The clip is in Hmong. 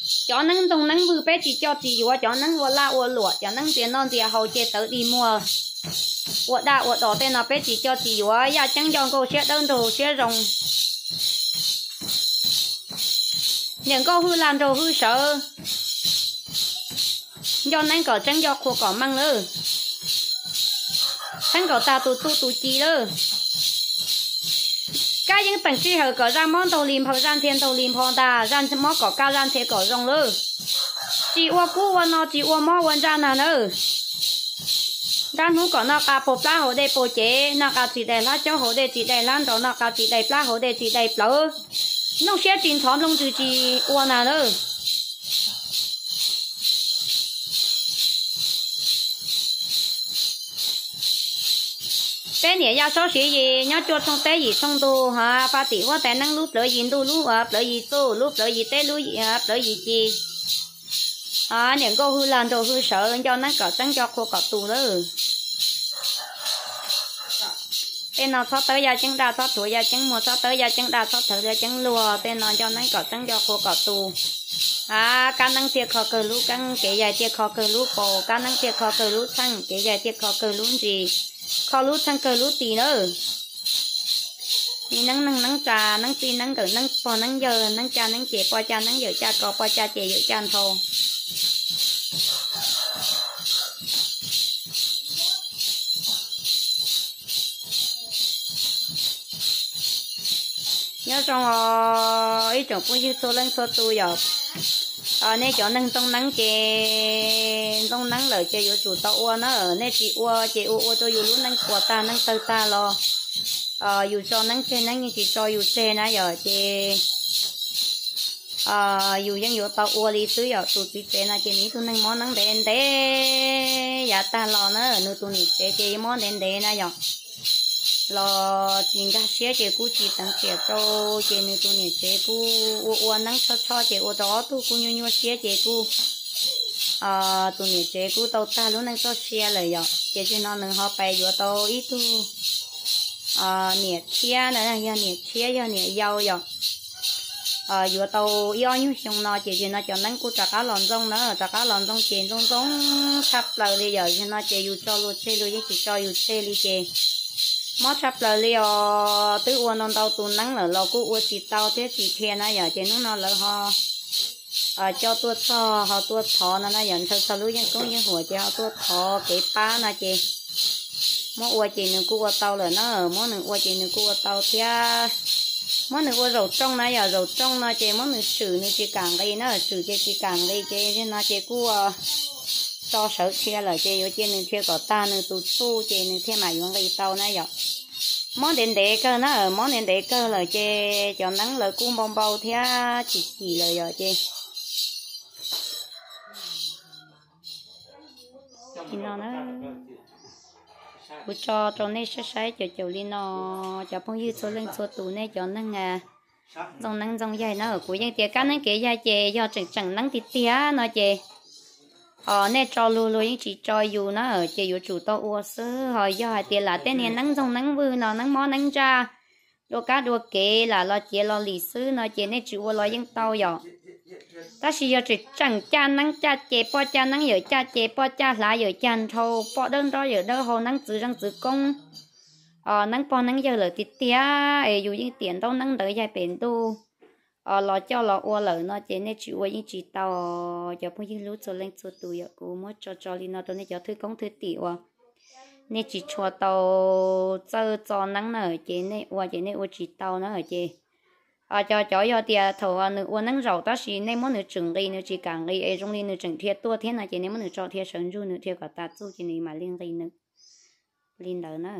Cov neeb ntxoog neeb vwg peb tsis coj tsis yuav, cov neeb ua laj ua luam, cov neeb ntxias noj ntxias haus ces tawv dig muag, ua daj ua dos tej no peb tsis coj tsis yuav. Yaj ceeb nco nkauj siab dawb nraug siab zoo, niam nkauj hwj lag nraug hwj sawv, nco neeb kom tseeb nco qhua kom meej lawm, txheeb kom tag tus txuj tus ci lawm. Kab yeeb teem sij hawm kom zaj mob ntaug li nphau, zaj ntxhias ntaug li nphau ntag, zaj mob kom kaj zaj ntxhias kom zoo lawm. Tsis ua kub ua no, tsis ua mob ua ntsaj nag nawb. Nrab hnub kom noj qa puag plab haus dej puag cev, noj qa tsis dai hlab caub haus dej tsis dai hlab nraud, noj qa tsis dai plab haus dej tsis dai plawv, nplooj siab tsis ntxhov nplooj ntsws tsis ua nag nawb. Peb niam yaj saub siv yis nyob cuaj tshooj teb yim tshooj ntug, ha, paj tim huab tais neeb lub plawv yim ntuj, lub plawv yim txuj, lub plawv yim teb, lub plawv yim ci. Niam nkauj hwj lag nraug hwj sawv, nco neeb kom tseeb nco qhua kom tus lawm. Tej no txhob tawb yaj ceeb daj, txhob rhuav yaj ceeb muag, txhob tawb yaj ceeb daj, txhob thawv yaj ceeb luag. Tej no nco neeb kom tseeb nco qhua kom tus. A, kab neeb thiaj kho kawg lub keeb, kev yaig thiaj kho kawg lub paus, kab neeb thiaj kho kawg lub txheej, kev yaig thiaj kho kawg lub ntsis, kho lub txheej kawg lub tis nawb. Neeb neeg neeb tsa, neeb txij neeb nkawm, neeb pog neeb yawg, neeb caj neeb ces, poj caj neeb yawm caj kos, poj caj ces yawm caj nthau. Nyob zoo os ib tsoom phooj ywg txhua leej txhua tus yom. Nej cov neeg ntxooj neeb ces ntxooj neeb lawm ces yuav tsum tau ua na. Nej tsis ua ces ua ua rau yus lub neej puas tag neej tawg tag los yus tso neeb tseg neeb yeej tsis tso yus tseg na yom. Ces yus yeej yuav tau ua li xwb yom. Tus txiv tsev no ces nws ib tug neeg mob neeb ntev ntev yav tag los na, nws tus niam tsev ces mob ntev ntev na yom. Los tsis nkag siab ces kuj tsis teev tiam rau, ces nws tus niam tsev kuj ua ua neeb tshob tshob ces ua rau ob tug kuj nyuaj nyuaj siab ces kuj tus niam tsev kuj tau tag lub neej txoj sia lawm yom. Ces tsis no nws ho pais yuav tau ib tug niam tshiab na, yog niam tshiab yog niam yau yom. Yuav tau ib ob nyuag xyoo no ces tsis no cov neeb kuj rov qab los ntxooj na, rov qab los ntxooj ces ntxooj ntxooj tshaj plaws li yom. Tsis no ces yus tso luag tseg luag yeej tsis tso yus tseg li ces mob tshaj plaws li os. Twb ua no ntau tus neeb lawm los kuj ua tsis tau thiab tsis dhia na yom. Ces hnub no lawv ho coj tuaj txog ho tuaj thov no na yom, ntshaw txog lub yeeb koob yeeb huam ces ho tuaj thov kev pab no ces muab ua ces nws kuj ua tau lawm na, muab nws ua ces nws kuj ua tau thiab. Muab nws ua zaum rooj na yom, zaum rooj no ces muab nws swm nws tsis kam nqis na, swm ces tsis kam nqis ces no ces kuj tso sawv dhia lawm ces yuav cia nws dhia kom tag nws tus txuj ces nws thiaj mam yuav nqis tau na yom. Mob ntev ntev kawg na, mob ntev ntev kawg lawm ces cov neeb lawv kuj npau npau thiab chim chim lawm yom ces no na. Kuv tso rau nej saib saib caum caum li no, cov phooj ywg txhua leej txhua tus nej cov neeg ntxooj neeb ntxooj yaig na, kuv yeej tias kab neeb kev yaig ces yog tseem tseem neeb tiag tiag no ces nej tso luag luag yeej tsis tso yus na, ces yuav tsum tau ua xwb. Ho yog hais tias lam tej niag neeb ntxoog neeb vwg no neeb mob neeb ntsaj dua kab dua kev lam los ciav los lim xwb no ces nej tsis ua los yeej tau yom. Tab sis yog tseem tseem caj neeb caj ces, poj caj neeb yawm caj ces, poj caj hlav yawm caj nrhau, poj dawb nrob yawm dawb hau, neeb txwv zeej txwv koob, neeb pog neeb yawg lawm tiag tiag es yus yeej tiam ntaub neeb ntawd yaig pem ntuj los coj los ua lawm no ces nej tsis ua yeej tsis tau. Cov phooj ywg hlub txhua leej txhua tus yom, kuv muab tso tso li no rau nej cov thwj koob thwj tim uas nej tsis tshua tau txawj txo neeb na ces nej ua ces nej ua tsis tau na ces cov cov yog tias thaum nws ua neeb zaum tab sis nej muab nws tswm nqis nws tsis kam nqis es zoo li nws tseem dhia tuaj thiab no ces nej muab nws tso dhia sawv ntsug nws dhia kom tas txuj ces nws mam li nqis nws li ntawd na.